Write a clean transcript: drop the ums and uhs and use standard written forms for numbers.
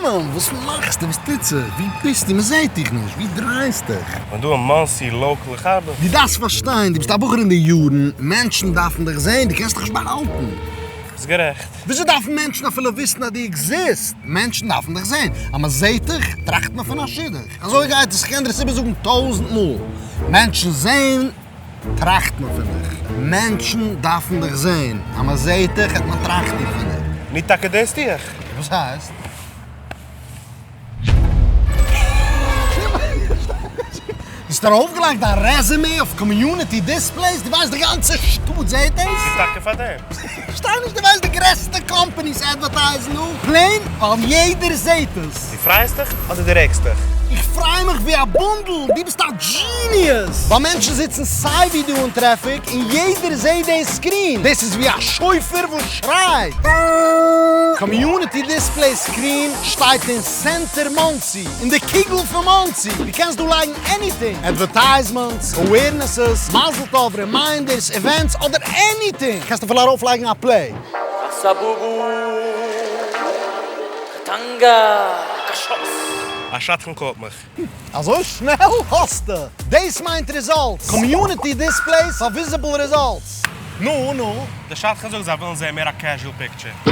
קומען, וואס מאכסטו? וואס טוט זיך? וואו ביסטו? מען זעט דיך נישט, וואו דרייסט דיך? כ'בין דא אין מאנסי local, איך ארבעט. דו דארפסט פארשטיין, דו ביסט א בחור אין די יארן, מענטשן דארפן דיך זען, דו קענסט דיך נישט באהאלטן. ביסט גערעכט. וויאזוי דארפן מענטשן אפילו וויסן אז דו exist סט? מענטשן דארפן דיך זען. אז מען זעט דיך, טראכט מען פון א שידוך. אזוי גייט עס, איך קען דיר עס איבערזאגן טויזנט מאל. מענטשן זען, טראכט מען פון דיך. מענטשן דארפן דיך זען. אז מען זעט דיך, העט מען טראכטן פון דיר. נו טאקע דאס טו איך. וואס הייסט? האסט ארויפגעלייגט דיין resume אויף community displays? דו ווייסט די גאנצע שטאט זעהט דאס? נו טאקע פאר דעם. כ'פארשטיי נישט, דו ווייסט די גרעסטע companies advertise ן דא? Plain ווייל יעדער זעהט עס. דו פרייסט דיך אדער דו רעגסט דיך? איך פריי מיך ווי א בונדל! דו ביסט א genius! ווייל מענטשן זיצן סיי ווי דא אין טרעפיק און יעדער זעהט די screen! דאס איז ווי א שופר וואס שרייט! Community display screen שטייט אין center מאנסי, אין די קוגל פון מאנסי! דו קענסט דא לייגן anything! Advertisements, awarenesses, מזל טוב, reminders, events, אדער anything! קענסט אפילו ארויפלייגן א play. קאסאבובו, קאטאנגא, קאשוס. א שדכן call ט מיך. אזוי שנעל האסטו? דאס מיינט results! Community displays פאר visible results! נו נו. די שדכן זאגט זיי ווילן זעהן מער א casual picture.